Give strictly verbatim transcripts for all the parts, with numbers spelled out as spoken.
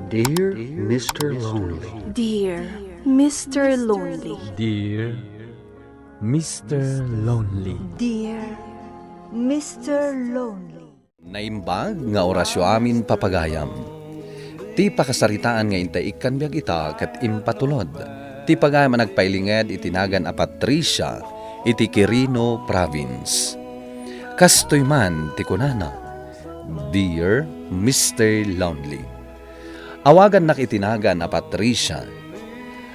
Dear Mister Lonely. Dear Mister Lonely. Dear Mister Lonely. Dear Mister Lonely. Naimbag nga orasyo amin, papagayam. Ti pakasaritaan nga intay ikkan biag ita ket impatulod ti pagayam a nagpailinged iti nagan a Patricia iti Quirino Province. Kastoy man ti kunana, "Dear Mister Lonely." Awagannak iti nagan a Patricia.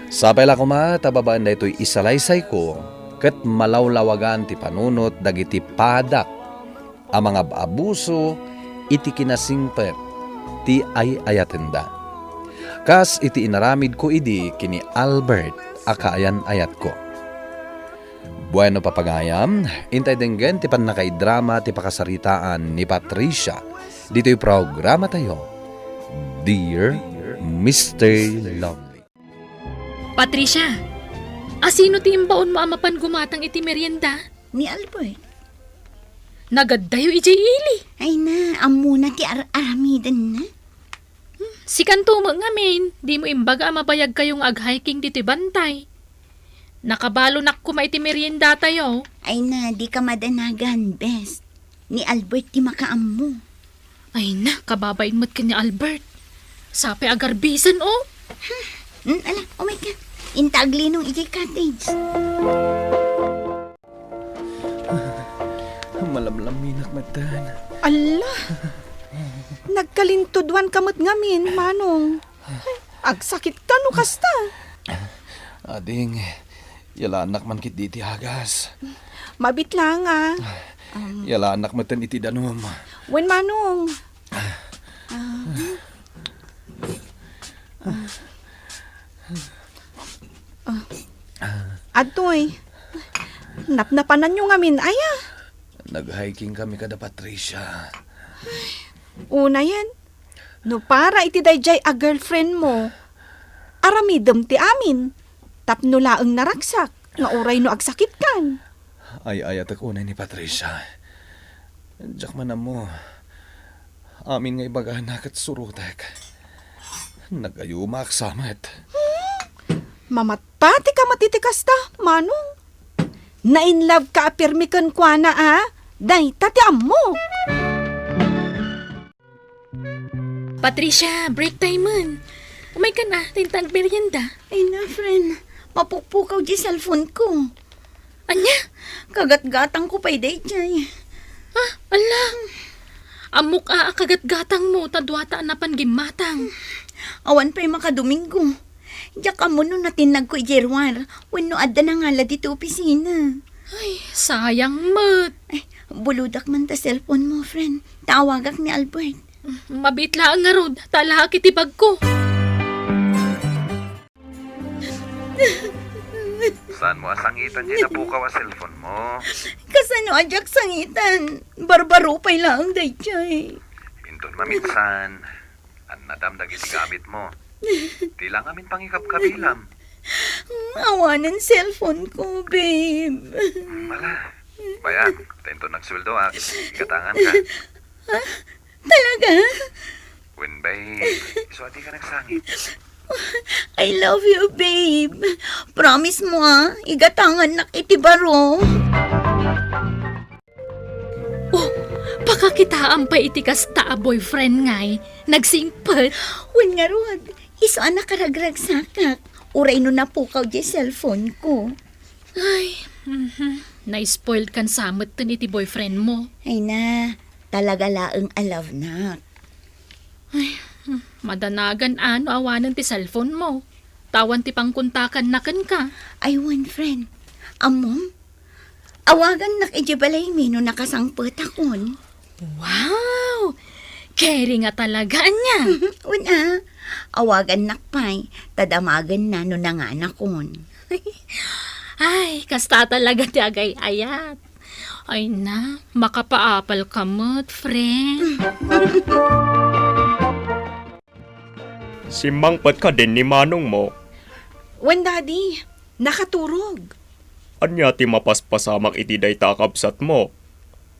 Sapay la koma ta babaen daytoy isalaysayko ket malawlawagan ti panunot dagiti padak a mangab-abuso iti kinasingpet ti ay-ayatenda. Kas iti inaramidko idi ken ni Albert a kaayan-ayatko. Bueno, papagayam, intay denggen ti pannakaidrama ti pakasaritaan ni Patricia ditoy programatayo, Dear Mister Lonely. Patricia, asino ti imbaonmo a mapan gumatang iti merienda? Ni Albert. Nagaddayo idiay ili. Ay na, ammona ti ar-, aramidenna. Hmm, sikanto met ngamin, dimo imbaga a mabayagkayo nga ag-hiking ditoy bantay. Nakabalonak koma iti meriendatayo. Ay na, dika madanagan, bes. Ni Albert ti makaammo. Ay na, kababain met ken ni Albert. Sapay agarbisen, oh. Hmm, ala, umayka. Inta aglinong idiay cottage. Malamlaminak metten. Alla! Nagkalintuduanka met ngamin, Manong. Agsakit ka no kasta. Ading, yalaannak man ketdi iti agas. Mabit lang, ah. Um, Yalaannak metten iti danum. Wen, Manong. Ah. Ah. Adtoy. Napnapananyo ngamin, aya? Nag-hiking kami kada Patricia. Unayen, no para iti daydiay a girlfriend mo, aramidem ti amin, tapno laeng naragsak nga uray no agsakitkan. Ay-ayatek unay ni Patricia. Diak man ammo. Amin nga ibagana ket surotek. Nagayumak sa met. Hmm? Mamatpatika met iti kasta, Manong. Na-in love ka a pirmi kenkuana, a? Dayta ti ammok. Patricia, break time man. Umaykan a, ta inta agmerienda. Ay na, friend. Mapukpukaw di cellphone ko. Ania? Kagatgatangko pay daydiay. Ah, ala. Ammok a, a kagatgatangmo, ta duata a napan gimmatang. Awan pay makadomingo. Diak ammo no natinnagko idiay ruar, wenno adda nangala ditoy opisina. Ay, sayang met. Ay, buludak man ta cellphone mo, friend. Ta awagak ni Albert. Mabiit laeng ngarud, ta alaak iti bagko. Saanmo a sangitan diay napukaw a cellphone mo? Kasano a diak sangitan? Barbaro pay laeng daydiay. Inton maminsan, annadam dagiti gamit mo. Di la ngamin pangikabkabilam. Awanen cellphone ko, babe. Mala. Bayan, ta inton nagsueldoak, igatangan ka. Ha? Talaga? Wen, babe, isu a dika nagsangit. I love you, babe. Promise mo, ah, igatangannak iti baro. Oh, pakakitaam pay iti kasta a boyfriend ngay, nagsingpet. Wen ngarud, isu a nakaragragsakak. Uray no napukaw diay cellphone ko. Ay, mhm. Na-spoiled kan sa metten iti boyfriend mo. Ay na, talaga laeng a love nak. Ay, hmm, madanagan a no awanen ti cellphone mo. Ta awan ti pangkontakanna kenka. Ay, wen, friend. Ammom? Awagannak idiay balaymi no nakasangpetakon. Wow! Caring a talaga, ania? Wen a, awagannak pay, ta damagenna no nanganakon. Ay, kasta talaga ti agay-ayat. Ay na, makapaapal ka met, friend. Simmangpet kadin ni manongmo? Wen, Daddy, nakaturog. Ania ti mapaspasamak iti dayta a kabsatmo?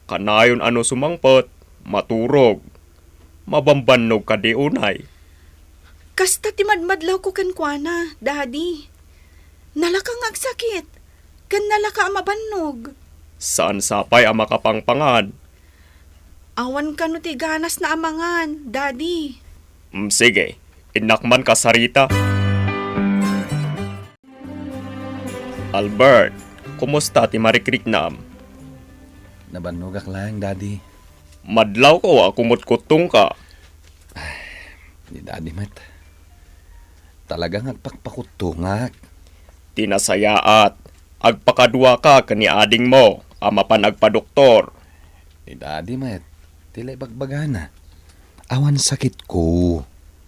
Kanayon a no sumangpet, maturog. Mabambannog kadi unay? Kasta ti madmadlawko kenkuana, Daddy. Nalaka nga agsakit, ken nalaka a mabannog. Saan sapay a makapangpangan? Awan kano ti ganasna a mangan, Daddy. Mm, sige. Innak man kasarita. Albert, kumusta ti marikriknam? Nabannogak laeng, Daddy. Madlawko a kumutkuttongka. Ni Daddy met. Talaga nga agpakpakuttongak. Ti nasayaat, agpakaduaka ken ni adingmo a mapan agpadoktor. Ni Daddy met, ti la ibagbagana. Awan sakitko.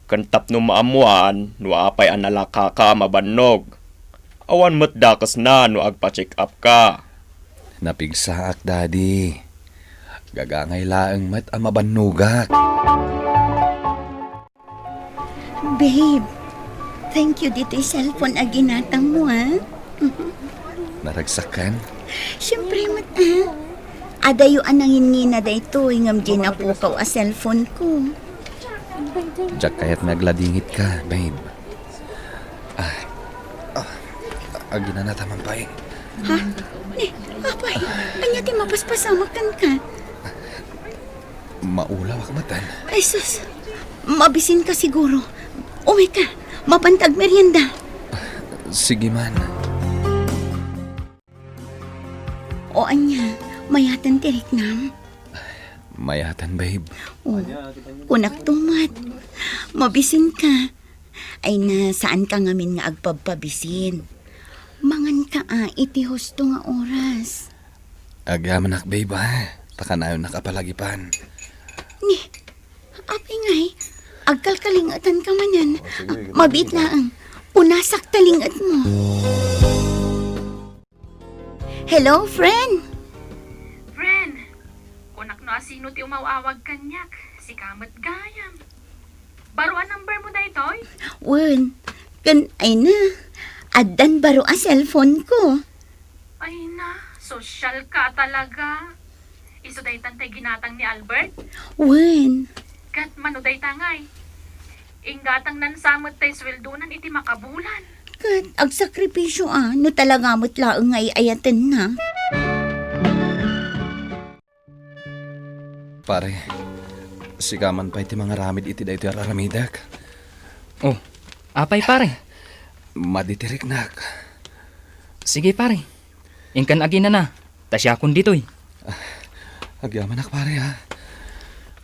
Ken tapno maammoan no apay a nalakaka a mabannog. Awan met dakesna no agpa-check up ka. Napigsaak, Daddy. Gagangay laeng met a mabannogak. Babe, thank you ditoy cellphone a ginatangmo, ha? Naragsak kan? Siyempre met, ha? Adayo a nanginnina daytoy ngem diay napukaw a cellphone ko. Diak kayat nga agladingit ka, babe. Ah, ah, aginana ta man pay. Ha? Ni, apay, ania ti mapaspasamak kenka? Maulawak met. Ay, sus. Mabisin ka siguro. Umay ka. Mapanta agmerienda. Sige man. O ania, mayaten ti riknam? Mayaten, babe. O, kunak to met. Mabisin ka. Ay na, saan ka ngamin nga agpabpabisin. Mangan ka, a, iti husto nga oras. Agyamanak, babe, a. Ta kanayonnak a palagipan. Ni, apay ngay, agkalkalingetan ka manen. O, sige, sige. Mabiit laeng. Punasak ta lingetmo. Hello, friend! Friend, kunak no asino ti umaw-awag kaniak, sika met gayam. Baro a number mo daytoy? Wen, ken ay na, addan baro a cellphone ko. Ay na, sosyal ka talaga. Isu daytan tay ginatang ni Albert? Wen. Ket mano dayta ngay? Inggatangnan sa met tay sueldonan iti makabulan. Ket agsakripisyo a, no talaga met laeng nga ay-ayatenna. Pare, sika man pay ti mangaramid iti daytoy a raramidek. Oh, apay, pare? Madi ti riknak. Sige, pare. Inkan aginana, ta siakon ditoy. Ah, agyamanak, pare, ha?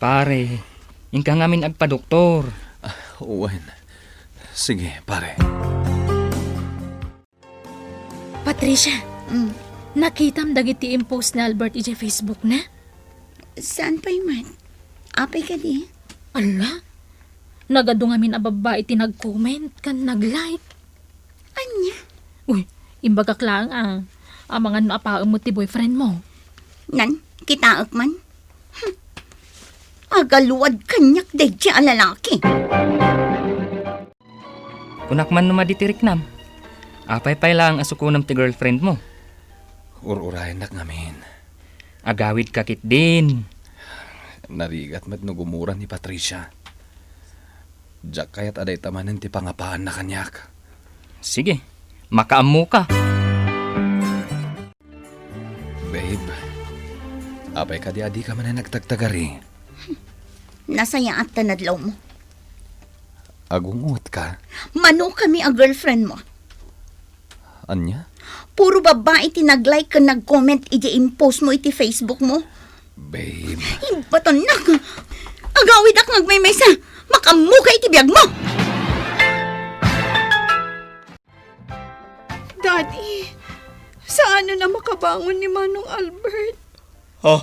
Pare, inka ngamin agpadoktor. Ah, wen. Sige, pare. Patricia, mm, nakitam dagiti impost ni Albert idiay Facebook na? Saan pay met? Apay kadi? Ala, nagadu ngamin a babbai ti nag-comment ken nag-like. Ania? Uy, imbagak laeng a, amangan no apaem met ti boyfriend mo. Nan, kitaek man. Hmm. Agaluad kaniak daydi a lalaki. Kunak man no madi ti riknam. Apay pay laeng a sukonem ti girlfriend mo? Ur-urayennak ngamin. Agawid ka ketdin. Narigat met no gumuran ni Patricia. Diak kayat a dayta manen ti pangapaanna kaniak. Sige, makaammo ka. Babe, apay kadi a dika manen agtagtagari? Nasayaat ta nadlawmo. Agungot ka? Mano kami a girlfriend mo? Ania? Puro babbai ti nag-like ken nag-comment iti impost mo iti Facebook mo. Babe. Imbatonak! Agawidak nga agmaymaysa! Makaammo ka iti biag mo! Daddy, saan na makabangon ni Manong Albert? Ha?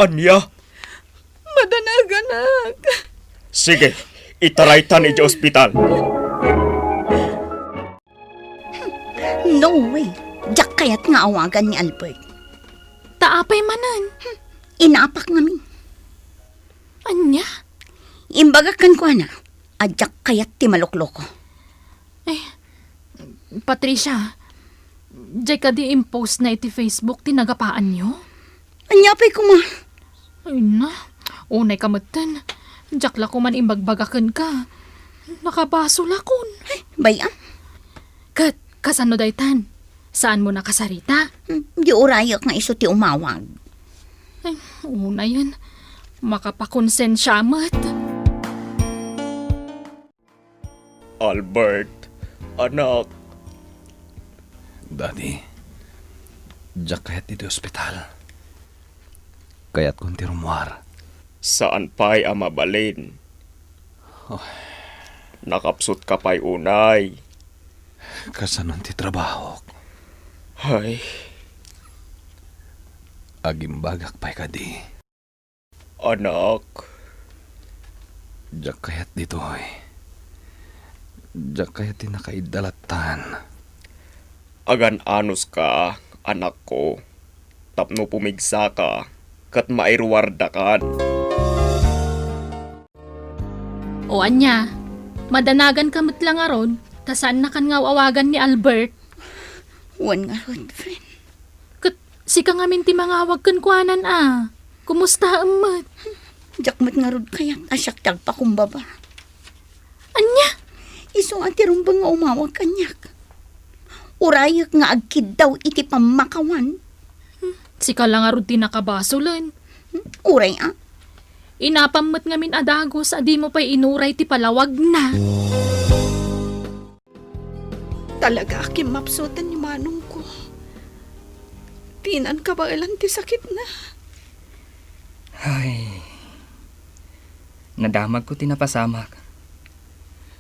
Ania? Madanaganak. Sige, itaraytan iti ospital. No way. Diak kayat nga awagan ni Albert. Ta apay manen? Inapak ngamin. Ania? Imbagak kenkuana a diak kayat ti malokloko. Ay, Patricia, diay kadi impost na iti Facebook ti nagapaanyo? Ania pay koma? Ay na, unay ka metten. Diak la koman imbagbaga kenka. Nakabasolakon. Ay, bay-am. Ket, kasano daytan? Saanmo nakasarita? Hmm, di urayek nga isu ti umawag. Ay, unayen. Makapakonsensia met. Albert, anak. Daddy, diak kayat ditoy ospital. Kayatkon ti rummuar. Saan pay a mabalin? Oh. Nakapsutka pay unay. Kasanon ti trabahok? Ay. Agimbagak pay kadi. Anak. Diak kayat ditoy. Diak kayat ti nakaidda lattan. Agan-anuska, anakko, tapno pumigsaka ket mairuardakan. O ania, madanaganka met la ngarud, ta saannakan nga aw-awagan ni Albert? Wen ngarud, friend. Ket sika ngamin ti mangawag kenkuanan a. Kumustaem met? Diak met ngarud kayat a siak ti agpakumbaba. Ania? Isu a ti rumbeng nga umawag kaniak. Urayek nga agkiddaw iti pammakawan. Sika la ngarud ti nakabasolen. Uray a? Inapam met ngamin a dagus a dimo pay inuray ti palawagna. Talaga a kimmapsuten ni manongko. Dinan kabaelan ti sakitna. Ay, nadamagko ti napasamak.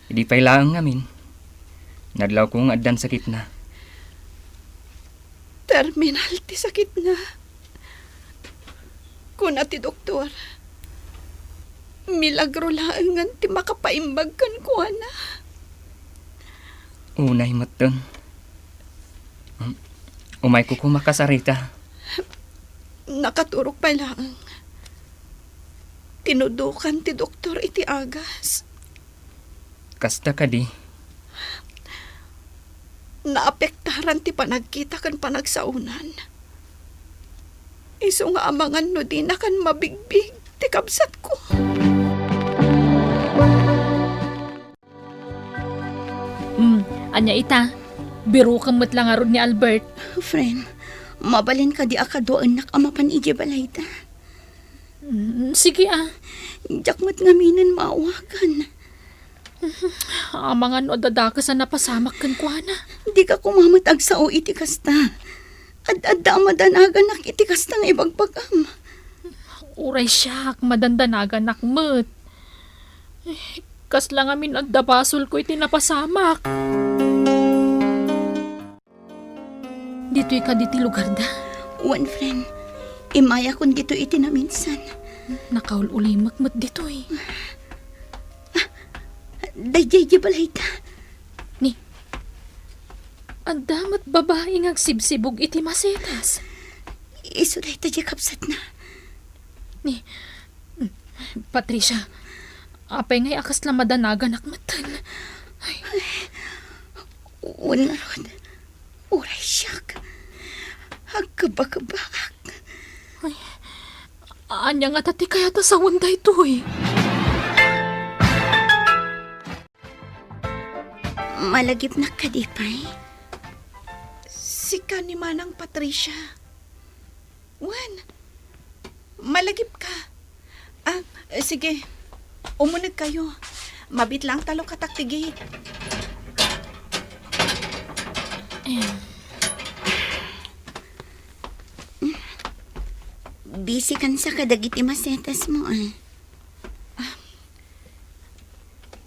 Idi pay laeng ngamin, nadlawko nga addan sakitna. Terminal ti sakitna. Kuna ti doktor, milagro laengen ti makapaimbag kenkuana. Unay metten. Um, umayko koma kasarita. Nakaturog pay laeng. Tinudokan ti doktor iti agas. Kasta kadi? Naapektaran ti panagkita ken panagsaonan. Isu nga amangan no dinakan mabigbig ti kabsatko. Hmm, ania ita? Birokem met la ngarud ni Albert. Friend, mabalin kadi a kaduaennak a mapan idiay balayda? Mm, sige, ah. Diak met ngaminen maawagan. Amangan no adda dakes a napasamak kenkuana. Dika koma met agsao iti kasta. Ad-adda a madanaganak iti kasta nga ibagbagam. Uray siak, madandanaganak met. Eh, kasla ngamin adda basolko iti napasamak. Ditoy kadi ti lugarda? Wen, friend. Immayakon ditoy iti naminsan. Nakaul-ulimek met ditoy. Ah, daydiay diay balayda. Ni, adda met babai nga agsibsibug iti masetas. Isu dayta diay kabsatna. Ni, Patricia, apay ngay a kasla madanaganak metten? Ay. Wen ngarud, uray siak. Agkabakabaak. Ay, ania ngata ti kayat a sawen daytoy? Malagipnak kadi pay? Sika ni Manang Patricia. Wen, malagipka. Ah, sige. Umunegkayo. Mabitlaang ta lukatak ti gate. Em. Busy kansa kadagiti masetasmo, ah.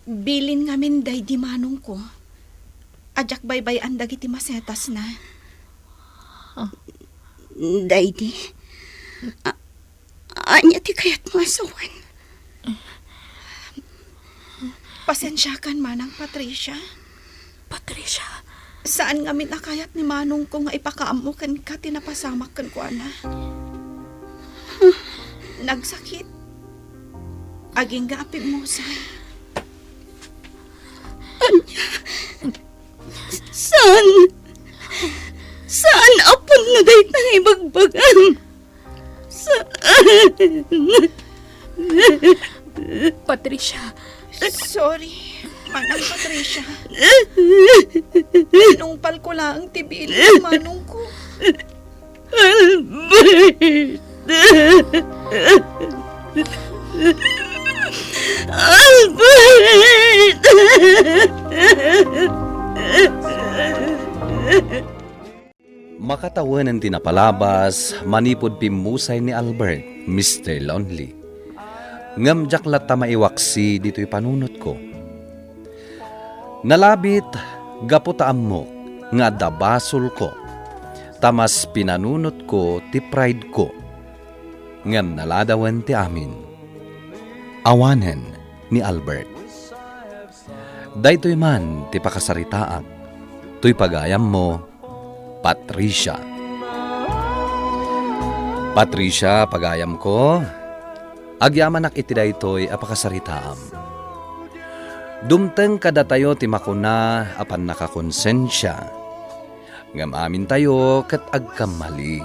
Bilin ngamin daydi manongko a diak baybay-an dagiti masetasna. Ah. Daydi, a-, ania ti kayatmo a sawen? Pasensiakan, Manang Patricia. Patricia. Saan ngamin a kayat ni manongko nga ipakaammo kenka ti napasamak kenkuana. Nagsakit. Agingga a pimmusay. Ania? Saan? Saan a pudno dayta nga ibagbagam? Saan? Patricia. Sorry. Manang Patricia, tinungpal ko laeng ti biil ni manongko. Albert! Albert! Makatawen ti napalabas manipud pimmusay ni Albert, Mister Lonely. Ngem diak latta maiwaksi ditoy panunotko. Nalabit gapu ta ammok nga adda basolko, ta mas pinanunotko ti prideko. Ngem naladawen ti amin. Awanen ni Albert. Daytoy man ti pakasaritaak. Toy pagayammo, Patricia. Patricia, pagayamko, agyamanak iti daytoy a pakasaritaam. Dumteng kadatayo ti makuna a pannakakonsensia. Ngem amintayo ket agkammali.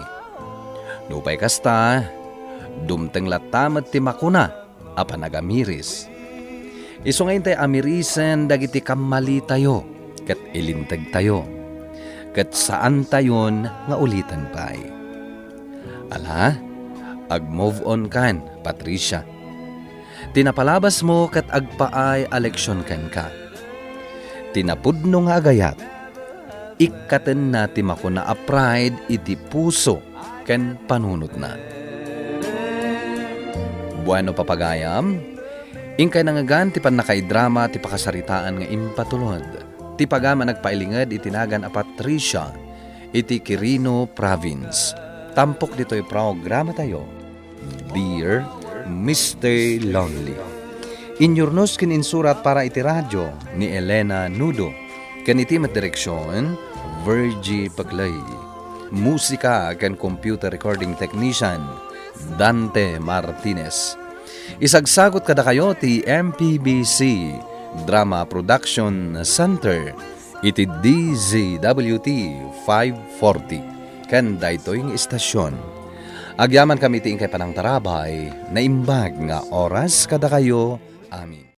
Nupay kasta, dumteng latta met ti makuna a panagamiris. Isu nga intay amirisen dagiti kammalitayo ket ilintegtayo, ket saantayon nga uliten pay. Ala, ag-move on kan, Patricia. Ti napalabasmo ket agpaay a leksion kenka. Ti napudno nga agayat, ikkatenna ti makuna a pride iti puso ken panunotna. Bueno, papagayam, inkay nangngegan ti pannakaidrama ti pakasaritaan nga impatulod. Ti pagayam a nagpailinged iti nagan a Patricia iti Quirino Province. Tampok ditoy programatayo, Dear Mister Lonely. Inyurnos ken insurat para iti radio ni Elena Nudo, ken iti met direksion, Virgie Paclay. Musika ken computer recording technician, Dante Martinez. Isagsagot kadakayo ti M P B C Drama Production Center iti D Z W T five forty ken daytoy nga istasion. Agyamankami iti inkay panangtarabay, naimbag nga oras kadakayo amin.